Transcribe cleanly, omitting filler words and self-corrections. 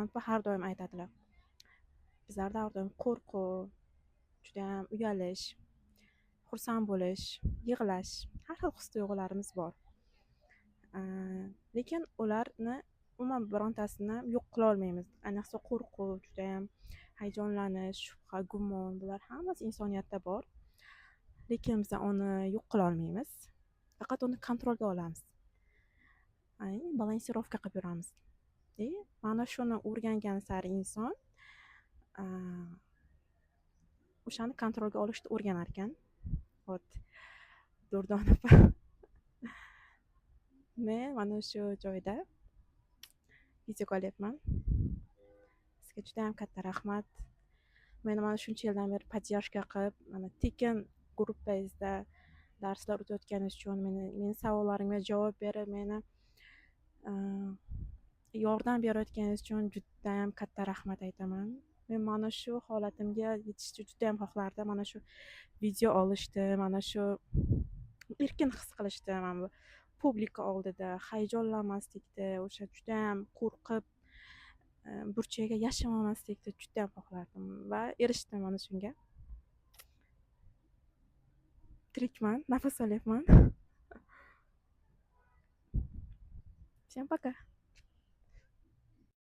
Durdona opa har doim aytadilar. Bizlarda har doim qo'rquv, judayam uyalish, xursand bo'lish, yig'lash, har xil his tuyg'ularimiz bor. Lekin ularni umuman birontasini yo'q qila olmaymiz. Ayniqsa qo'rquv, judayam hayajonlanish, shubha, gumon, bular hammasi insoniyatda bor. Lekin biz uni yo'q qila olmaymiz. Faqat uni kontrolga olamiz. Балансировка qilib yuramiz. И mana shuni o'rgangan sari inson o'shani kontrolga olishni o'rganar ekan. Вот. Durdona opa, men mana shu joyda videoga olyapman. Sizga judayam katta rahmat. Meni mana shuncha yildan beri поддержка qilib, mana tekin gruppangizda darslar o'tayotganingiz uchun, meni savollarimga javob berib, meni yordam berayotganingiz uchun judayam katta rahmat aytaman. Men mana shu holatimga yetishni judayam xohlardim. Mana shu video olishni, mana shu erkin his qilishni, mana bu публика oldida hayajonlanmaslikni, o'sha judayam qo'rqib, burchakka yashirinmaslikni judayam xohlardim va erishdim mana shunga. Tirikman, nafas olyapman. Всем пока.